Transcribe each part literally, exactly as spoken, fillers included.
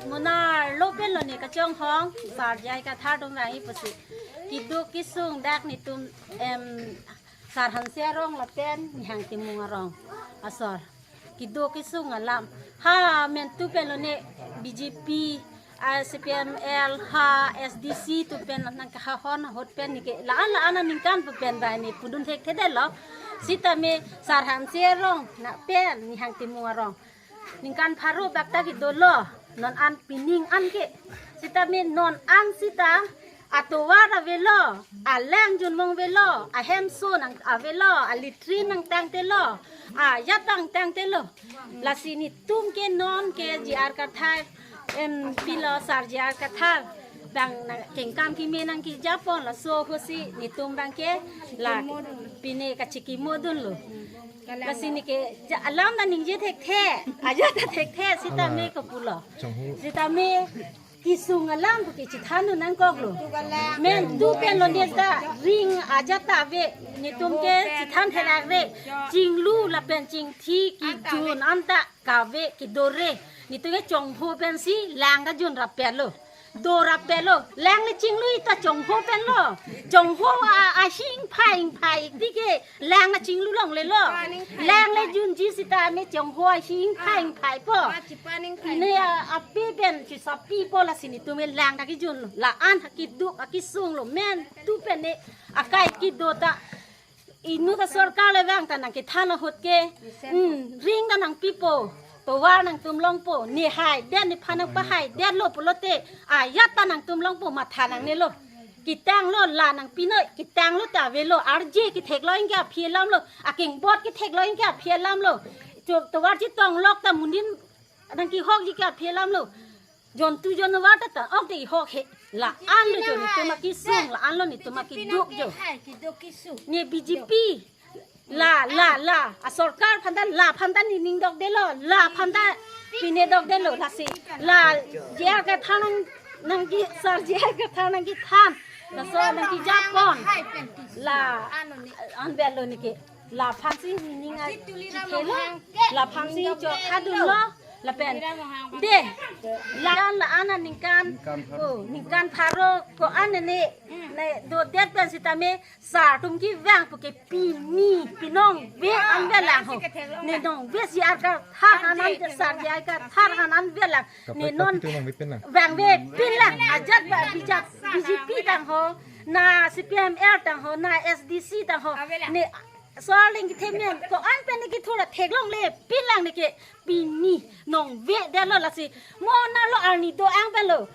Monarlo pen lo ne kachonghong, Sar J I Kathar atum vangji pusi. Keduk kesung dak netum, em, Sar Hanse arong lapen Nihang Timung arong asor. Keduk kesung alam. Ha, mentu pen lo ne B J P, ah, C P M L, ha, S D C atum pen nangkahahon ahut pen neke la-an la-an aningkan pu pen bai ne pudun thekthedetlo. Sitame Sar Hanse arong lapen Nihang Timung arong ningkan pharo bak ta kedolo. Non an pining an ke. Sitame non an sita atovar avelo, alang junmong avelo, ahem so nang avelo, a-latrine nangtangtelo, ajat nangtangtelo. Lasi netum ke non ke J R Kathar, em, pilo Sar J R Kathar abang nangkengkam keme nangkejapon, laso ahutsi netum abang ke la pine kachikimodunlo. Lasi neke ja alam ta ningje thekthe, ajat ta thekthe, sitame Ala. Kopulo. Chonghu. Sitame kesung alam pu ke chethannun nangkoklo. Mentu pen lo ne ta ring ajat ta ave, netum ke chethan therakre, chinglu lapen chingthi kejun anta kave kedore. Netum ke chonghu pensi lang ta junrap-etlo. Dorap-etlo. Lang le chinglu ta chonghu pen lo. Chonghu a, ashi ingphai ingphai ti ke lang ta chinglu longlelo. Lang le junji sitame chonghu ashi ingphai ingphai po. Pine a, api pen chisapi po, lasi netum ke lang ta kejunlo. La-an keduk akesung lo, mentu pen ne akai kedo ta. Inut asorkar le vang ta nangkethan ahut ke. Hmm, ring ta nangpipo. Tovar nangtum longpo. Ne haidet, nephan nangpahaidetlo pulote, ajat ta nangtum longpo, matha nangnelo. Ketanglo, la nangpinoi, ketanglo ta avelo. Arje ketheklo anke aphi alamlo. Akengbot ketheklo anke aphi alamlo. To-, tovar chetonglok ta munin nangkehokji ke aphi alamlo. Jontu jonwar ta ta ok de ihok he. La-an lo jo netum akesung, la-an lo netum akeduk jo. Ne B J P. La, la, la. Asorkar aphan ta, la aphan ta nening dokdetlo. La aphan ta pine dokdetlo. Lasi la J R Kathar nang, nangke Sar J R Kathar nangkethan, laso nangkejapon. La-an avelo neke. Laphansi nening a chithelo, laphansi chokhadunlo, lapen. De, la-an la-an aningkan, oh, ningkan pharo ko-an ne, ne dodet pen sitame, Sar atum kevang pu ke pini, pinong ve an velang ho. Ne nong ve J R Kathar aphan an, Sar J I Kathar aphan an velang. Ne non vangvepin lang. Ajat ba B J P, B J P tang ho, na C P M L tang ho, na S D C tang ho. Ne Sar aling kethe men ko-an pen ne kethur theklonglepin lang neke pini nong vedetlo lasi. Monarlo arni do-an pen lo.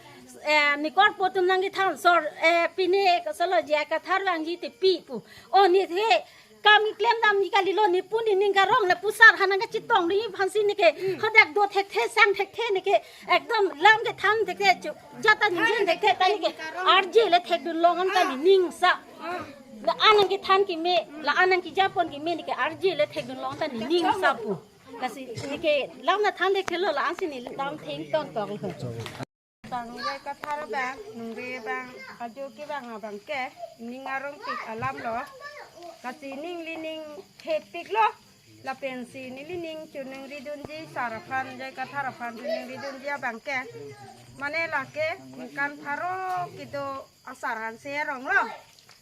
Eh, ne korpo atum nangkethan Sar, eh, pine kosonlo J I Kathar vangji te pi pu. O ne the kam keklem damji kalilo, ne pu nening karong lapu Sar aphan nangkachetong ri aphansi neke hadak do thekthe, sang thekthe neke ekdom lam kethan thekthe, chu jat ta ningje thekthe ta neke arje le thekdun long anta nening sa. La-an nangkethan keme, la-an nangkejapon keme neke arje le thekdun long anta nening sa pu. Lasi neke lam nangthan thekthelo, la-ansi ne lam thengton toklo. Bang J I Kathar abang, nungve abang, ajo kevang abang ke, ning arongpik alamlo. Lasi ning lining thepiklo. Lapensi neli ning choningridunji Sar aphan, J I Kathar aphan choningridunji abang ke. Mane lake ningkan pharo kedo a-Sar Hanse aronglo.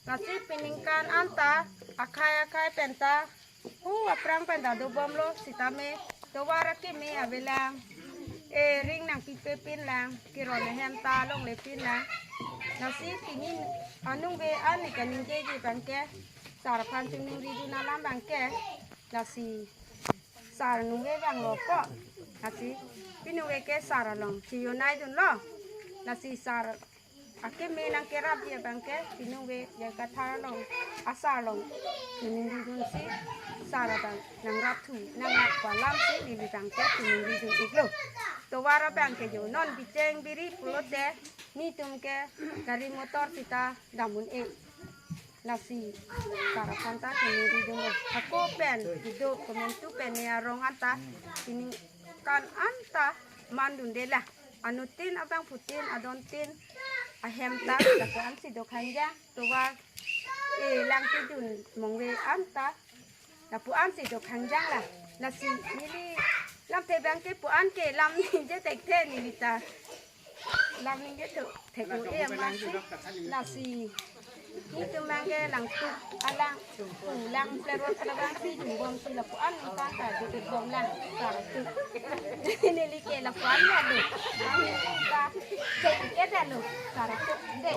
Lasi piningkan anta akhai akhai penta, hu aphrang penta dobomlo sitame, tovar akeme avelang. E, ring nangpipepin lang, keron ahem ta longlepin lang. Lasi pini anungve an ne kaningjeji abang ke, Sar aphan choningridun alam abang ke. Lasi Sar nungve vanglo ko. Lasi pinungve ke Sar along chiyonai dunlo. Lasi Sar akeme nangkerapji abang ke pinungve J I Kathar along, a-Sar along choningridunsi Sar abang nangrapthu, nangrap pu alamsi neli abang ke choningridun iklo. Tovar abang ke jo non bicheng biri pulote netum ke gari motor sita dam un-e. Lasi Sar aphan ta choningridunlo. Ako pen kedo komantu pen ne arong anta, pini kan anta mandunde la. Anuttin abangphutin adontin ahem ta lapu-ansi do khangjang, tovar, e, lang kedun mongve anta lapu-ansi do khangjang la. Lasi neli Lamthe abang ke pu-an ke lam ningje thekthe neli ta. Lam ningje thek thek-o-e amatsi. Lasi nelitum abang ke langtuk alang, pu lang plerot alang si jungbomsi lapu-an ningkan ta dukbomlang. Sar atum. Neli ke lapu-an la do. Neli ta thek-e-det lo. Sar atum. De.